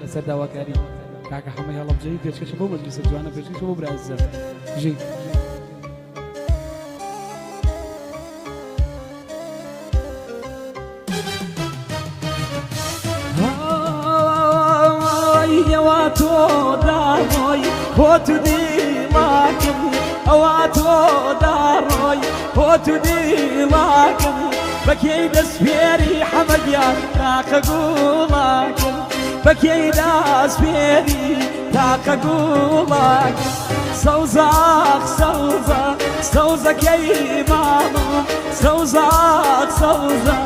لەسەر داواکاری کاکە حەمەی هەڵەبجەیی پێشکەشە بۆ مەجلیسە جوانە، پێشکەشە بۆ برا ئازیزان. بژی. ئەوە تۆ داڕۆی خۆت و دیڵاکم، ئەوە تۆ داڕۆی خۆت و دیڵاکم، بەکەی دەستپێری حەمەگیان تاقە گوڵاکم، بەکەی دەستپێری تاقە گوڵاکم. سەوزاخ سەوزە سەوزەکەی ماڵم، سەوزاخ سەوزە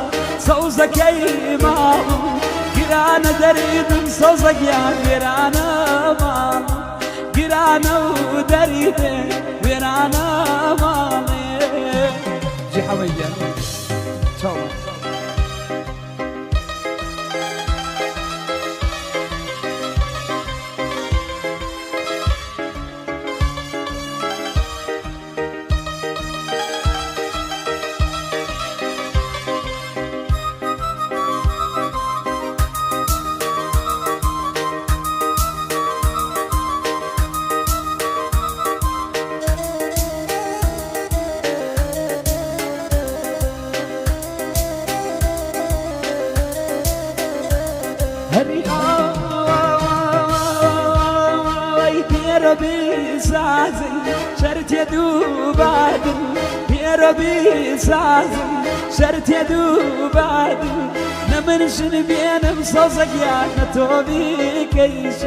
سەوزەکەی ماڵم، گرانە دەریدم سەوزە گیان وێرانە ماڵم، گرانە و دەریدێ وێرانە ماڵێ. جی حەمەی گیان چاو. هەری ئای پێرە بیسازن شەرتێ دووبادن، پێرە بیسازن شەرتێ دووبادن، نە من ژن بێنم سەوزە گیان نە تۆ بیکەیش،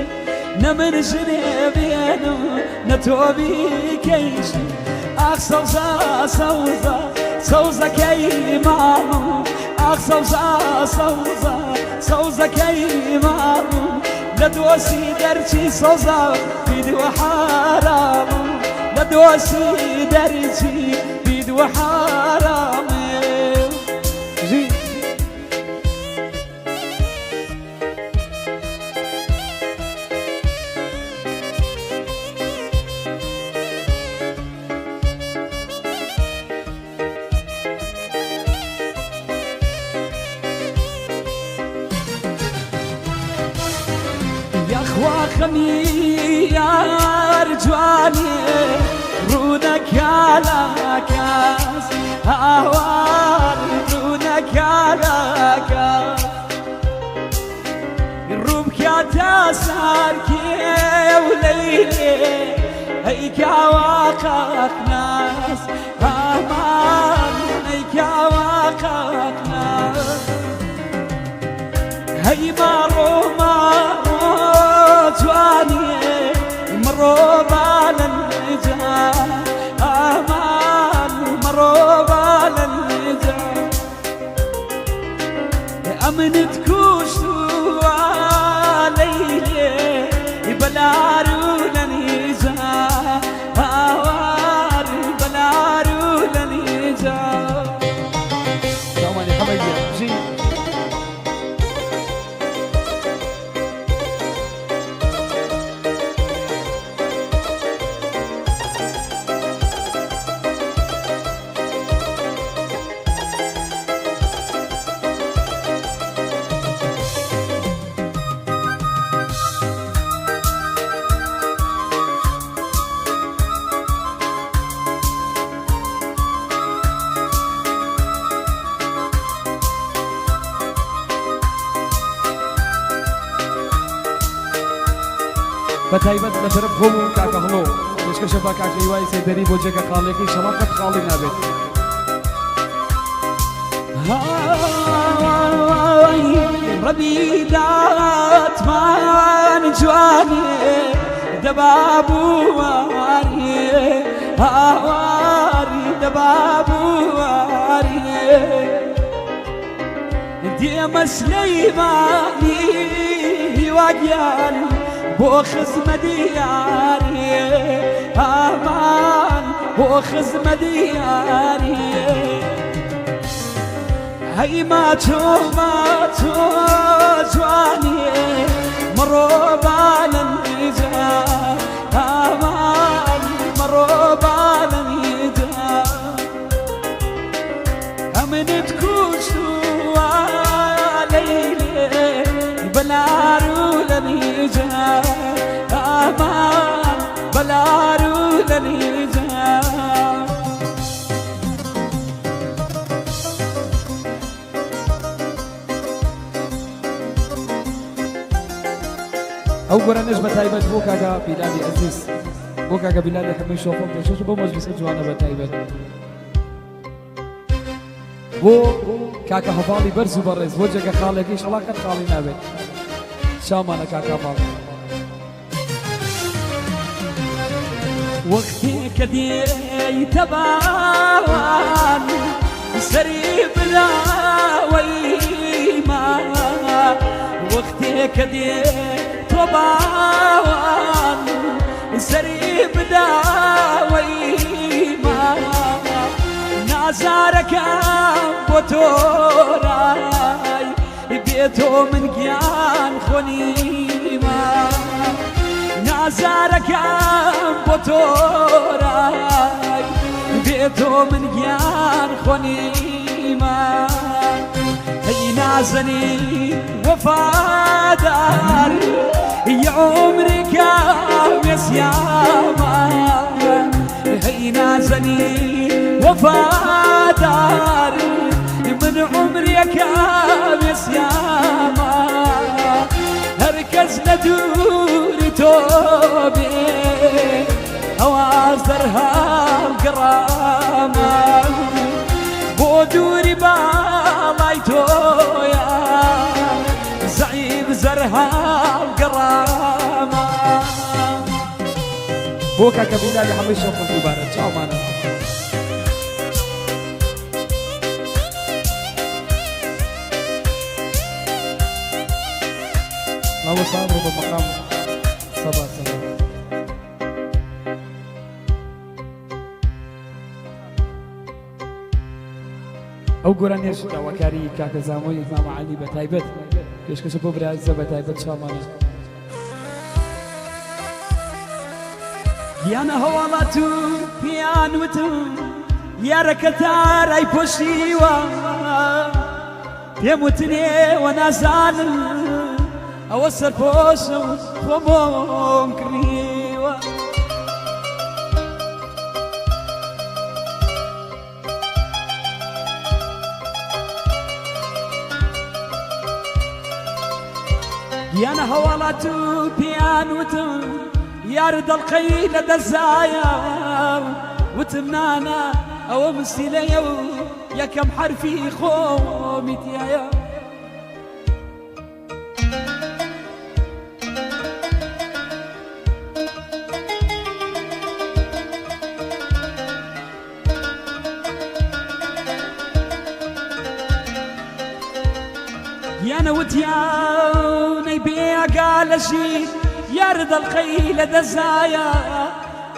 نە من ژنێ بێنم نە تۆ بیکەیش. ئاخ سەوزە سەوزە سەوزەکەی ماڵم، ئاخ سەوزە سەوزە سەوزەکەی ماڵم، لە دۆسی دەرچی سەوزە بیدوە حرامم، لە دۆسی دەرچی بیدوە حرامێ. بژی. یاخوا خەمی یار جوانێ ڕوونەکالاکاس، هاوار ڕوونەکالاکاس، ڕووبکاتە سارکێ و لەیلێ ئەی کاوا قاقناس، ئامان ئەی کاوا قاقناس. هەی ماڕۆ ماڕۆ جوانیێ مڕۆ بالەنجا، ئامان مڕۆ بالەنجا، ئەمنت کوشت و لەیلێ بەلار و لەنیجا، هاوار بەلار و لەنیجا. چاومانی حەمەی گیان. بژی. بە تایبەت لە تەرەف خۆم و کاکە هەڵۆ پێشکەشە بە کاکە هیوای سەیدەری بۆ جێگە خاڵیەکەی شەڵا قەت خاڵی نابێت. های ڕەبی داتمان جوانێ دەبابووارێ، هاواری دەبابووارێ، دێمە سلەیمانی هیواگیان بۆ خزمە دیارێ، ئامان بۆ خزمە دیارێ. هەی ماچۆ ماچۆ جوانیێ مڕۆ بالەنجا، ئامان مڕۆ بالەنجا، ئەمنت کوشت و لەیلێ بەلار و لەنیجا. ئامان بەلار و لەلیجا. ئەو گۆرانیەش بە تایبەت بۆ کاکە بیلالی ئەزیز، بۆ کاکە بیلالی حەمەی شۆفڵ پێشکەش بۆ مەجلیسە جوانە بە تایبەت بۆ کاکە هەڤاڵی بەرز و بەڕێز، بۆ جێگە خاڵێکی شەڵا قەت خاڵی نابێت. چاومانە کاکە هەڤاڵ. وەختی کە دێیتە باوان سەری بلاوەی ما، وەختێ کە دێ تۆ باوان سەری بداوەی ما، نازارەکەم بۆ تۆرای بێ تۆ من گیان خۆنیمە، نازارەکەم بۆ تۆرای بێ تۆ من گیان خۆنیمە. هەی نازەنی وەفادار یا عمری کام سیامە، هەی نازەنی وەفادار من عمرێکم سیامە، هەرکەس لە دووری تۆ بێ ئەواز دەرهاڵ گەڕامە، بۆ دووری باڵای تۆیە زەعیب زەرهاڵ گەڕامە. بۆ کاکە بیلالی حەمەی شۆفڵ دووبارە چاومانە. مامۆستا ئەمڕۆ بە مەقام سەبا سەبا. ئەو گۆرانیەش داواکاری کاکە زامۆی مامە عەلی بە تایبەت پێشکەشە بۆ برازە بە تایبەت چاومانە. گیانە هەواڵات و پیان وتم یارەکە تارای پۆشیوە، پێم وتنێوە نازانم ئەوە سەرپۆشم خۆمۆم کڕیوە. گیانە هەواڵات و پیان وتم یار دڵقەی لە دەزایە، وتم نانە ئەوە مسیلەیە و یەکەم حەرفی خۆمی تایە. گیانە وتیانەی بێگا لەژی یار دڵقەی لە دەزایە،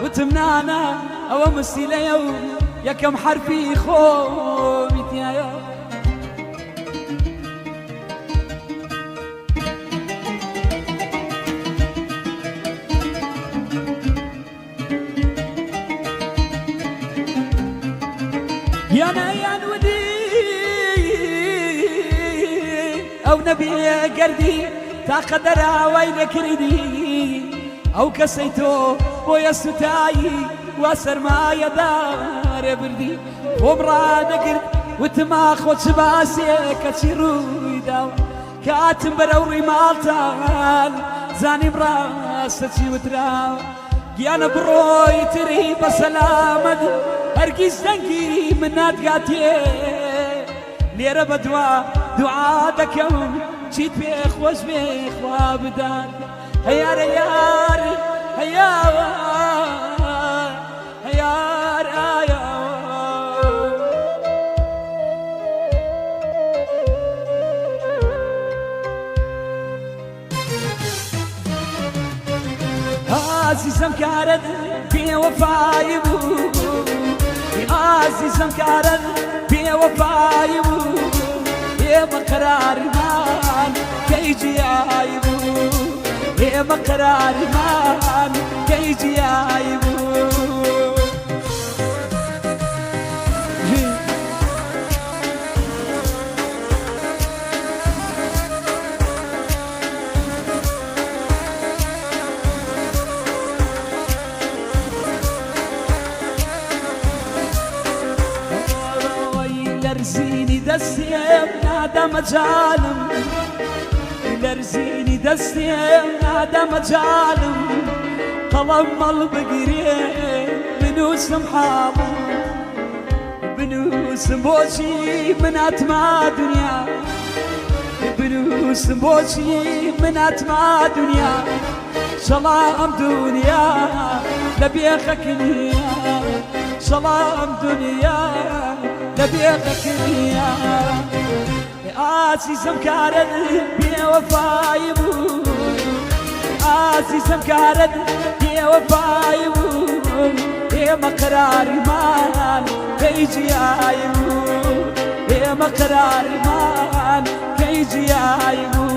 وتم نانە ئەوە مسیلەیە و یەکەم حەرفی خۆمی تایە. گیانەیان ودی ئەو نەبێ گەردی تا قەدەراوای نەکردی، ئەو کەسەی تۆ بۆیە سوتایی وا سەرمایەدارێ بردی. خۆم ڕانەگرت وتما خۆ چ باسێ کەچی ڕوویدا، کاتم بەرەو ڕووی ماڵتان زانیم ڕاستە چی وترا. گیانە بڕۆی تری بە سەلامەت هەرگیز دەنگی من ناتگاتێ، لێرە بە دوا دوعا دەکەم چیت پێ خۆش بێ خوا بدات. هەیارە یار هەیاوە هەیار ئایا. ئازیزم کارت بێوەفایی بوو، ئازیزم کارت بێوەفایی بوو، ئێمە قەرارمان کەی جیایی بوو، ئێمە قەرارمان کەی جیایی بوو. دەستێم نادەمە جانم، لەرزینی دەستێم نادەمە جانم، قەڵەم هەڵبگرێ بنووسم حاڵم، بنووسم بۆچی من هاتمە دنیا، بنووسم بۆچی من هاتمە دنیا، سەڵام دنیا لە بێخەک نییە، سەڵام دنیا لە بێخەک نییە. ئازیزم کارت بێوەفای بوو، ئازیزم کارت بێوەفای بوو، ئێمە قەرارمان کەی جیای بوو، ئێمە قەرارمان کەی جیای بوو.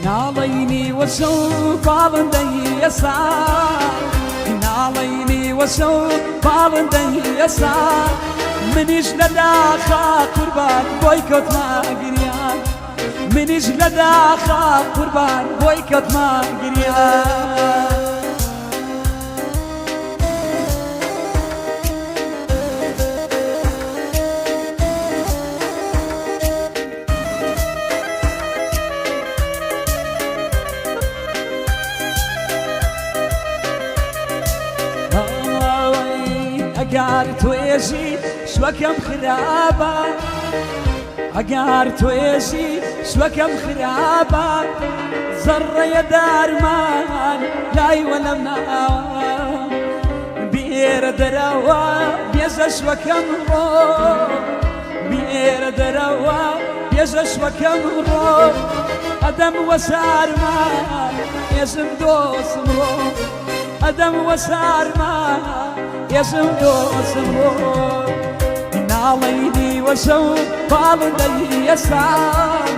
ناڵەینی وەشەو باڵندەی یەسا، ناڵەینی وەشەو باڵندەی یەسا، منیش لە داخا قوربان بۆی کەوتمە گریان، منیش لە داخا قوربان بۆی کەوتمە گریان. ئەگەر توێژی شوەکەم خراپە، ئەگەر توێژی شوەکەم خراپە، زەڕەیە دارمان لای وەلەم ناوە، بێرە دەرەوە بێژە شوەکەم ڕۆ، بێرە دەرەوە بێژە شوەکەم ڕۆ، ئەدەم وەسارمان ێژم دۆسم ڕۆ، ئەدەم وەسارمان ێژم دۆسم ڕۆ. ناڵەینی وەشەو باڵندەی یەسان،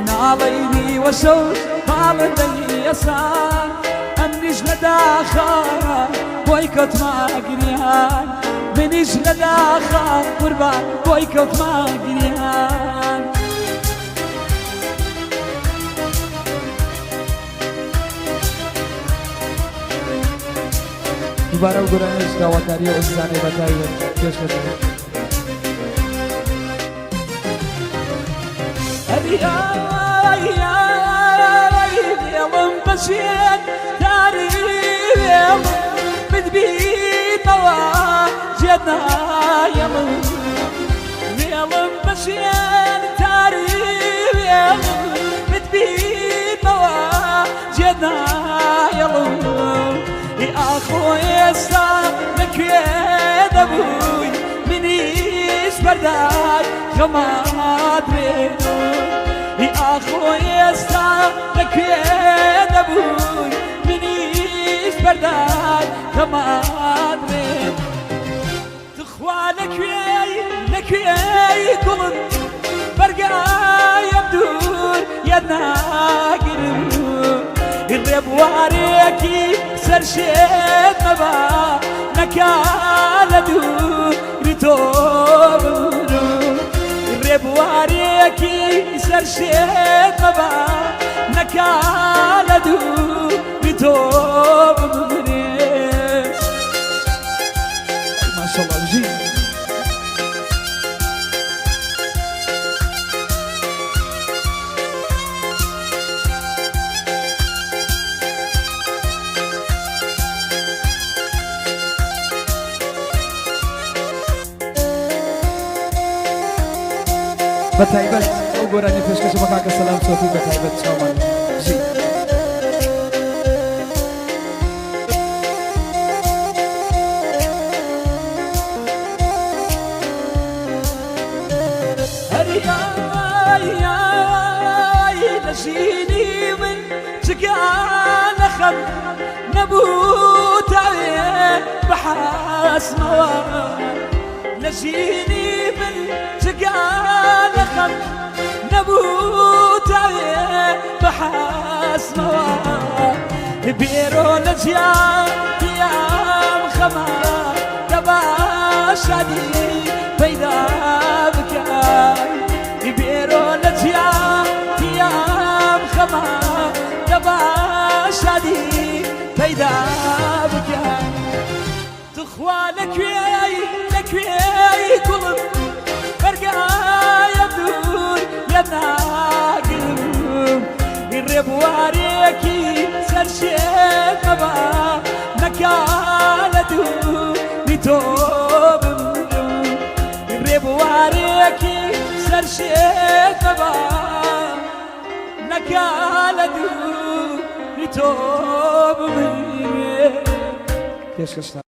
ناڵەینی وەشەو باڵندەی یەسان، ئەمنیش لە داخا بۆی کەوتمە گریان، منیش لە داخا قوربان بۆی کەوتمە گریان. دووبارە و گۆرانیش داواکاریە ئەزیزانەی بە تایبەت پێشکەش دەکەم. ئەری ئای ئای وێڵم بەچێت داری وێڵم بتبینەوە جێت نایەڵم، وێڵم بەچێت داری وێڵم بتبینەوە جێت نایەڵم. ئاخۆ ئێستا لەکوێ دەبووی منیش بەردای خەمات بێ، ئاخۆ ئێستا لەکوێ دەبووی منیش بەردای خەمات بێ. تخوا لەکوێی لەکوێی گوڵم بەرگایم دوور یاد ناگرم، ڕێبوارێکی سەرشێت مەبا نەکا لە دووری تۆ بمرم، ڕێبوارێکی سەرشێت مەبا نەکا لە دووری تۆ بمرێ. ماشاءالله بژی. بە تایبەت ئەو گۆرانی پێشکەشە بە کاکە سەلام سۆفی بە تایبەت چاومان بژی. ئەری ئای ئای لە ژینی من جگە لە خەم نەبوو تاوێ بەحاسمەوە، لە ژینی من جگە لە خەم نەبوو تاوێ بەحاسمەوە، بێرۆ لە جیاتیام خەمە دەبا شادی پەیدا بکەی. پەیدا بکە. تخوا لەکوێی لەکوێی گوڵم بەرگایە دوور لە ناگرم ڕێبوارێکی سەرشێت مەبا نەکا لە دووری تۆ بمرم ڕێبوارێکی سەرشێت مەبا نەکا لە دووری تۆ بمرم. پێشکەشتان.